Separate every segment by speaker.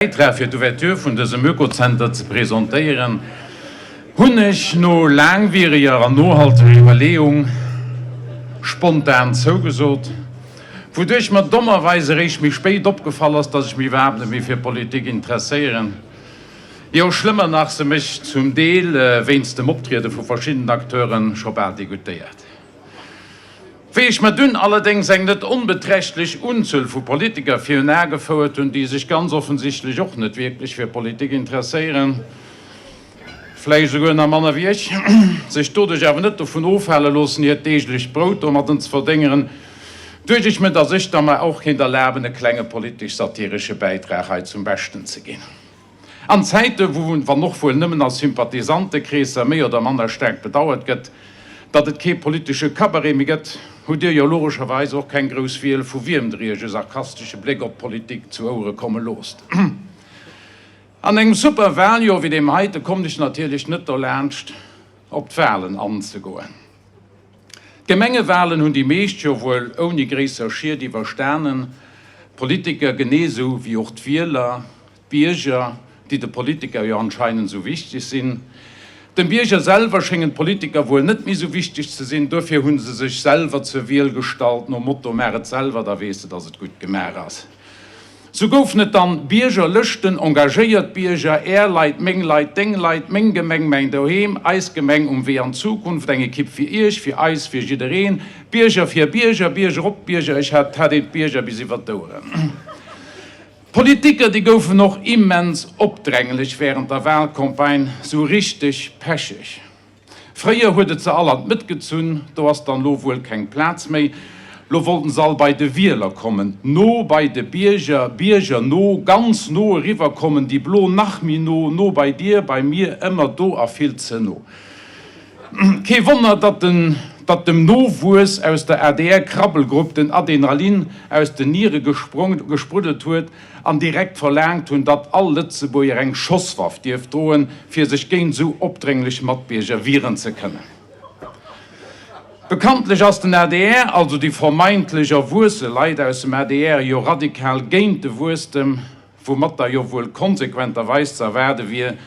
Speaker 1: Bäitrag fir d'Ouverture vun dësem Oekozenter ze presentéieren, hunn ech no laangwiereger an nohalteger Iwwerleeung spontan zougesot, wouduerch mer dommerweis eréischt méi spéit opgefall ass, dass ech mech iwwerhaapt net méi fir Politik interesséieren, jo schlëmmer nach, se mech zum Deel wéinst dem Optriede vu verschiddenen Acteuren scho bal degoûtéiert. Wéi ech mer dunn allerdéngs eng net onbeträchtlech Unzuel vu Politiker virun Ae gefouert hunn, déi sech ganz offensichtlech och net wierklech fir Politik interesséieren, vläicht esouguer nach manner wéi ech, sech doduerch awer net dovun ofhale loossen, hiert deeglecht Brout domadden ze verdéngeren, duecht ech mir, datt ech da mer och kéint erlaben, e klenge politesch-satiresche Bäitrag hei zum Beschten ze ginn. An Zäite wou, wann och wuel nëmmen a Sympathisantekreesser, méi oder manner staark bedauert gëtt, datt et kee politesche Cabaret méi gëtt, hutt Dir jo logescherweis och keng grouss Wiel, vu wiem Der Iech e sarkastesche Bléck op d'Politik zu Ouere komme loosst. An engem super Waljoer wéi deem heite kommt ech natierlech net dolaanscht, op d'Walen anzegoen. D'Gemengewalen hunn déi meescht jo wuel ouni gréisser Schied iwwerstanen, d'Politiker genee sou wéi och d'Wieler, d'Bierger, déi de Politiker jo anscheinend sou wichteg sinn. Dem Bierger selwer schéngen d'Politiker wuel net méi sou wichteg ze sinn, duerfir hu se sech selwer zur Wiel gestallt, nom Motto, Maach et selwer, da weess de, dass et gutt gemaach ass. Sou goufen et dann Biergerlëschten, engagéiert Bierger, Är Leit, meng Leit, deng Leit, meng Gemeng, mäin Doheem, eis Gemeng um Wee an d'Zukunft, eng Ekipp fir Iech, fir eis, fir jiddereen, Bierger fir Bierger, Bierger op d'Bierger, ech hat hat een d'Bierger bis iwwer d'Oueren. D'Politiker, déi goufen och immens opdränglech während der Wahlcampagne, sou richteg pecheg. Fréier huet et se all an d'Mëtt gezunn, do ass dann lo wuel keng Plaz méi. Lo wollten se all bei de Wieler kommen, no bei de Bierger, Bierger no, ganz no eriwwer kommen, déi Blo nach méi no, no bei dir, bei mir, ëmmer do a vill ze no. Kee Wonner, datt den, datt dem Nowuess aus der ADR-Krabbelgrupp den Adenalin aus den Niere gesprong, gespruddelt huet, an direkt verlaangt hunn, datt all Lëtzebuerger eng Schosswaff dierf droen, fir sech géint esou opdrénglech Matbierger wieren ze kënnen. Bekanntlech ass den adr, also déi vermeintlech erwuesse Leit aus dem adr, jo radikal géint de Wuesstem, woumat da jo wuel konsequenterweis ze erwaarde wier,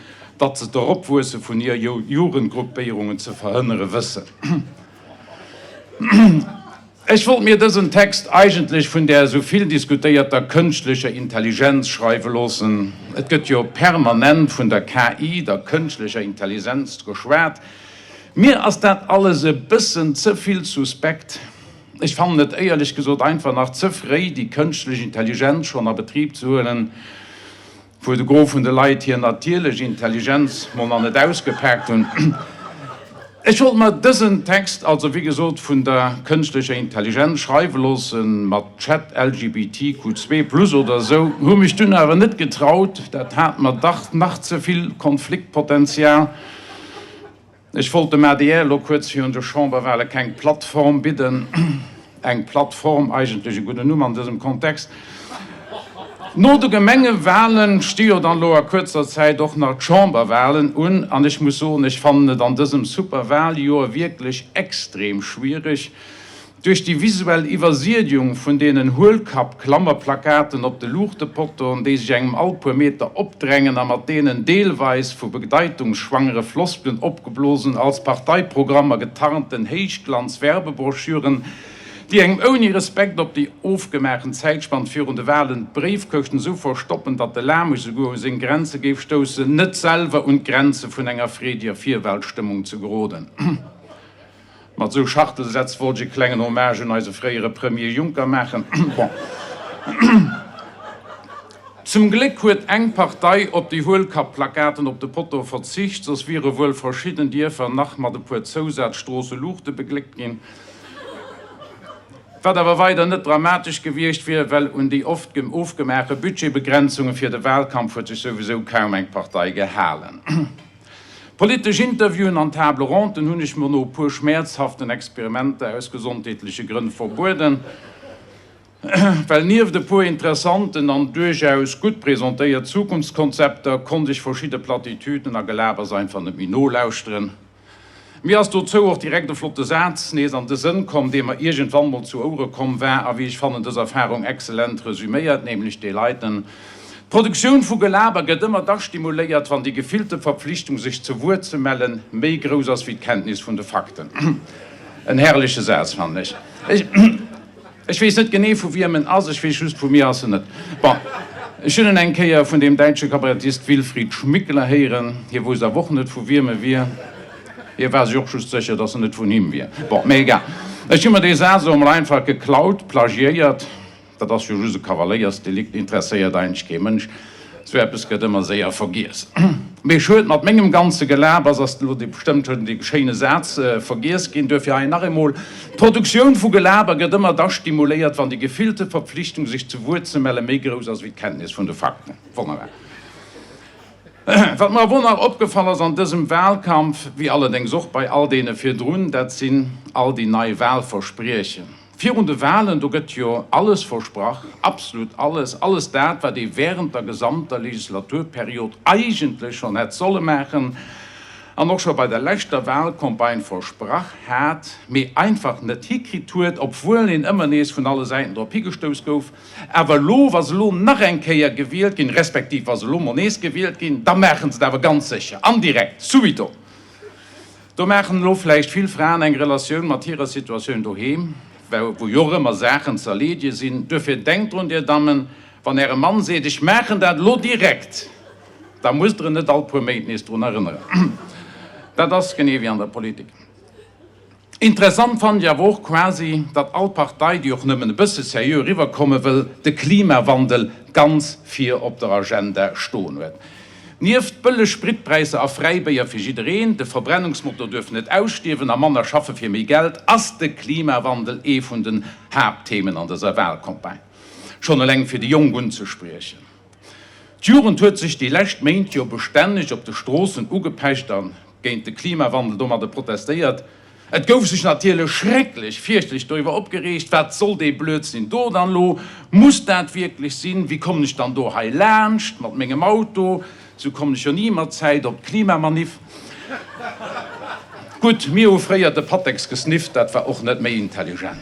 Speaker 1: datt se d'Eropwuesse vun hir Jugendgruppéierungen ze verhënnere wëssen. Ech wollt mir dësen Text eigentlech vun där esou vill diskutéierter kënschtlecher Intelligenz schreiwe loossen. Et gëtt jo permanent vun der KI, der kënschtlecher Intelligenz, geschwat. Mir ass dat alles e bëssen ze vill suspekt. Ech fannen et éierlech gesot einfach nach ze fréi, déi kënschtlech Intelligenz schonn a Betrib ze huelen. Wou de Gros vun de Leit hir natierlech Intelligenz mol nach net ausgepaakt hunn. Ech wollt mer dësen Text also wéi gesot vun der kënschtlecher Intelligenz schreiwe loossen, mat Chat LGBTQ2 plus oder esou, hu mech dunn awer net getraut, dat hat mer dach nach ze vill Konfliktpotenzial. Ech wollt dem adr elo kuerz virun de Chamberwahle keng Plattform bidden, eng Plattform, eigentlech e gudden Numm an dësem Kontext. No de Gemengewahlen sti jo dann elo a kuerzer Zäit och nach d'Chamberwahlen un an ech muss soen, ech fannen et an dësem super Wahljoer wierklech extrem schwiereg, Duerch déi visuell Iwwersiedjung vun deenen Huelkapp-Klammerplakaten op de Luuchtepottoen, déi sech engem all puer Meter opdrängen a mat deenen deelweis vu bedeitungsschwangere Floskelen opgeblosen, als Parteiprogrammer getarnten Héichglanz-Werbebroschüren, déi engem ouni Respekt op déi ofgemaachen Zäitspann virun de Walen d'Bréifkëschten esou verstoppen, datt de Lamesch souguer u seng Grenze géif stoussen, net selwer un d'Grenze vun enger freediger Virwalstëmmung ze geroden. Mat esou Schachtelsätz wollt ech e klengen Hommage un eise fréiere Premier Juncker maachen. Bon. Zum Gléck huet eng Partei op déi Huelkapp-Plakaten op de Pottoe verzicht, soss wiere wuel verschidden Dierfer nach mat e puer Zousaz-Stroosseluuchte begléckt ginn. Wat awer weider net dramatesch gewiescht wier, well un déi oft ofgemaache Budgetbegrenzunge fir de Wahlkampf huet sech souwisou kaum eng Partei gehalen. Politesch Interviewen an Table Ronden hunn ech mer no e puer schmäerzhaften Experimenter aus gesondheetleche Grënn verbueden, well nieft e puer interessanten an duerchaus gutt presentéiert Zukunftskonzepter konnt ech verschidde Platitüden a Gelabers einfach net méi nolauschteren. Mir ass dozou och direkt e flotte Saz nees an de Sënn komm, dee mer iergendwann mol zu Ouere komm war a wéi ech fannen dës Erfarung excellent resüméiert, nämlech dee leiten, D'Politik. D'Produktioun vu Gelaber gëtt ëmmer da stimuléiert, wann déi gefillte Verpflichtung, sech zu Wuert ze mellen, méi grouss ass wéi d'Kenntnis vun de Fakten. En herrleche Saz, fannen ech. Ech weess net genee, vu wiem en ass, ech weess just, vu mir ass en net. Bon, ech hunn en eng Kéier vun deem däitsche Kabarettist Wilfried Schmickler héieren. Hie wousst awer och net, vu wiem e wier. Hie war sech och just sécher, datt en net vun him wier. Bon, mee egal. Ech hu mer dee Saz elo emol einfach geklaut, plagiéiert. Dat ass jo just e Kavaléiersdelikt, interesséiert eigentlech kee Mënsch. Sou eppes gëtt ëmmer séier vergiess. Mee schued, mat mengem ganze Gelabers ass elo dee bestëmmt schon dee schéine Saz vergiess ginn. Duerfir hei nach eemol, D'Produktioun vu Gelaber gëtt ëmmer da stimuléiert, wann déi gefillte Verpflichtung, sech zu Wuert ze mellen, méi grouss ass wéi d'Kenntnis vun de Fakten. Wonnerbar. Wat mer awer och nach opgefall ass an dësem Wahlkampf, wéi allerdéngs och bei all deene virdrun, dat sinn all déi nei Wahlverspriechen. Virun de Wahlen, do gëtt jo alles versprach, absolut alles, alles dat, wat ee während der gesamter Legislaturperiod eigentlech schonn hätt solle maachen an och scho bei der leschter Wahlcampagne versprach hat, mee einfach net hikritt huet, obwuel een ëmmer nees vun alle Säiten drop higestouss gouf. Awer elo, wa se elo nach eng Kéier gewielt ginn, respektiv wa se elo mol nees gewielt ginn, da maache se et awer ganz sécher an direkt, subito. Do maachen elo vläicht vill Fraen eng Relatioun mat hirer Situatioun doheem, wou jo och ëmmer Saachen ze erleedege sinn. Duerfir denkt drun, Dir Dammen, Wann Äre Mann seet, Ech maachen dat elo direkt, da musst Der en net all puer Méint nees drun erënneren. Dat ass genee wéi an der Politik. Interessant fannen ech awer och quasi, datt all Partei, déi och nëmmen e bësse seriö eriwwer komme wëll, de Klimawandel ganz vir op der Agenda stoen huet. Nieft bëlleg Spritpräisser a Fräibéier fir jiddereen, de Verbrennungsmotor duerf net ausstierwen a manner schaffe fir méi Geld, ass de Klimawandel ee vun den Haaptthemen an dëser Wahlcampagne. Schonn eleng fir déi Jonk unzespriechen. D'Jugend huet sech déi lescht Méint jo bestänneg op de Stroossen ugepecht a géint de Klimawandel domadde protestéiert. Et gouf sech natierlech schrecklech, fierchtlech doriwwer opgereegt, Wat soll dee Blödsinn do dann elo? Muss dat wierklech sinn? Wéi kommen ech dann do hei laanscht mat mengem Auto? Sou kommen ech jo ni mat Zäit op d'Klimamaniff. Gutt, mir hu fréier de Pattex gesnifft, dat war och net méi intelligent.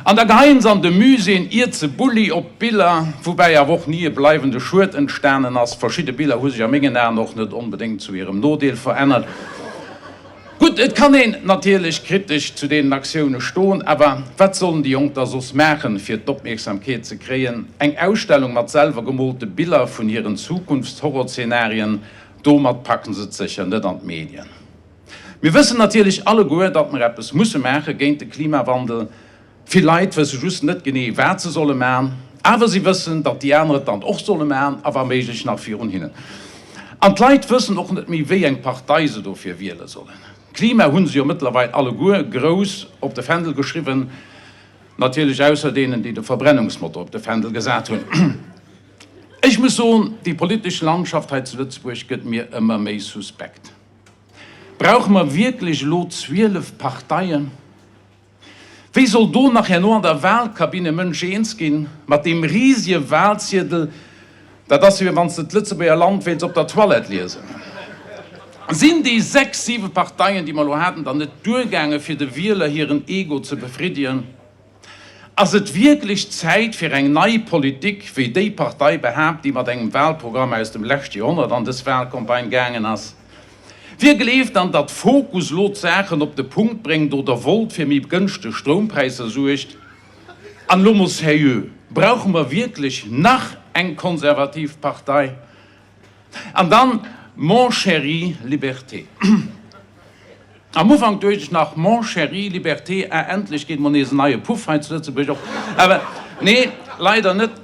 Speaker 1: An da geheien se an de Muséeën iert se Bulli op d'Biller, woubäi awer och ni e bleiwende Schued entstanen ass. Verschidde Biller hu sech a mengen Aen och net onbedéngt zu hirem Nodeel verännert. Gutt, et kann een natierlech kritesch zu deenen Aktioune stoen, awer wat sollen déi Jonk da soss maachen, fir d'Opmierksamkeet ze kréien? Eng Ausstellung mat selwer gemoolte Biller vun hiren Zukunftshorrorzeenarien, domat packen se et sécher net an d'Medien. Mir wëssen natierlech alleguer, datt mer eppes musse maache géint de Klimawandel. Vill Leit wësse just net genee, wat se solle man. Awer si wëssen, datt déi aner et dann och solle man, a wa méiglech nach virun hinnen. An d'Leit wëssen och net méi, wéi eng Partei se dofir wiele sollen. Klima hu se jo mëttlerweil alleguer grouss op de Fändel geschriwwen, natierlech ausser deenen, déi de Verbrennungsmotor op de Fändel gesat hunn. Ech muss soen, déi politesch Landschaft hei zu Lëtzebuerg gëtt mir ëmmer méi suspekt. Brauche mer wierklech elo 12 Parteien? Wéi soll do nach herno an der Wahlkabinn e Mënsch eens ginn, mat deem risege Wahlziedel? Dat ass wéi wann s de d'Lëtzebuerger Land wéilts op der Toilette liesen. Sinn déi 6, 7 Parteien, déi mer elo haten, dann net duergaange fir de Wieler hiren Ego ze befriddegen? Ass et wierklech Zäit fir eng nei Politik, wéi déi Partei behaapt, déi mat engem Wahlprogramm aus dem leschte Joerhonnert an dës Wahlcampagne gaangen ass? Wie gleeft dann, datt Fokus lo d'Saachen op de Punkt bréngt oder Volt fir méi gënschteg Stroumpräisser suergt? An elo mol sérieux, brauche mer wierklech nach eng konservativ Partei? An dann Mon chéri Liberté. Am Ufank duecht ech nach, Mon chéri Liberté, ah endlech geet mol nees en neie Puff hei zu Lëtzebuerg op. Awer nee, leider net.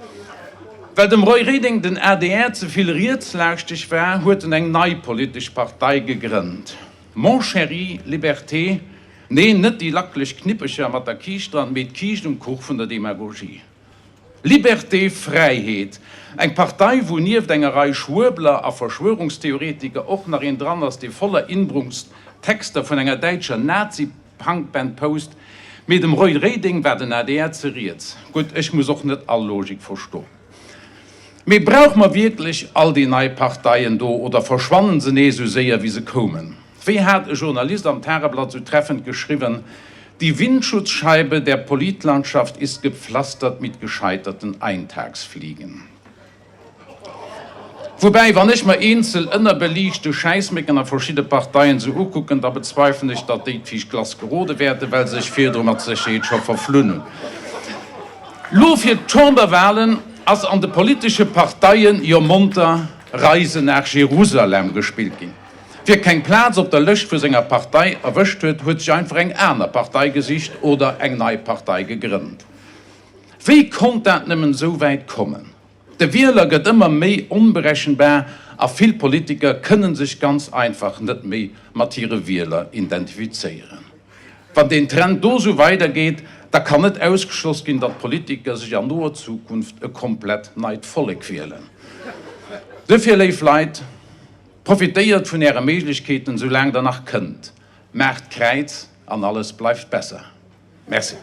Speaker 1: Well dem Roy Reding den adr ze vill rietslaaschteg war, huet en eng nei politesch Partei gegrënnt. Mon chéri Liberté, nee net déi lackeleg Knippecher mat der Kiischt dran, mee d'Kiischt um Kuch vun der Demagogie. Liberté, Fräiheet, eng Partei wou nieft enger Rei Schwurbler a Verschwörungstheoretiker och nach een dran ass dee voller Inbrunst Texter vun enger däitscher Nazi-Punkband post, mee dem Roy Reding war den adr ze riets. Gutt, ech muss och net all Logik verstoen. Mee brauche mer wierklech all déi nei Parteien do oder verschwannen se nees esou séier wéi se koumen? Wéi hat e Journalist am Tageblatt sou treffend geschriwwen, Die Windschutzscheibe der Politlandschaft ist gepflastert mit gescheiterten Eintagsfliegen. Woubäi, wann ech mer eenzel ënnerbeliichte Schäissmécken a verschidde Parteien sou ukucken, da bezweifelen ech, datt déi d'viischt Klass gerode wäerten, well se sech virdru mat Sécherheet scho verflunn hunn. Lo fir d'Chamberwahlen ass an de politesche Parteien jo monter Reise nach Jerusalem gespillt ginn. Wie keng Plaz op der Lëscht vu senger Partei erwëscht huet, huet sech einfach eng aner Partei gesicht oder eng nei Partei gegrënnt. Wéi konnt dat nëmmen esou wäit kommen? De Wieler gëtt ëmmer méi onberechenbar a vill Politiker kënnen sech ganz einfach net méi mat hire Wieler identifizéieren. Wann deen Trend do esou weidergeet, da kann net ausgeschloss ginn, datt d'Politiker sech an noer Zukunft e komplett neit Vollek wielen. Duerfir, léif Leit, profitéiert vun Äre Méiglechkeeten, soulaang Der nach kënnt. Maacht d'Kräiz an alles bleift besser. Merci.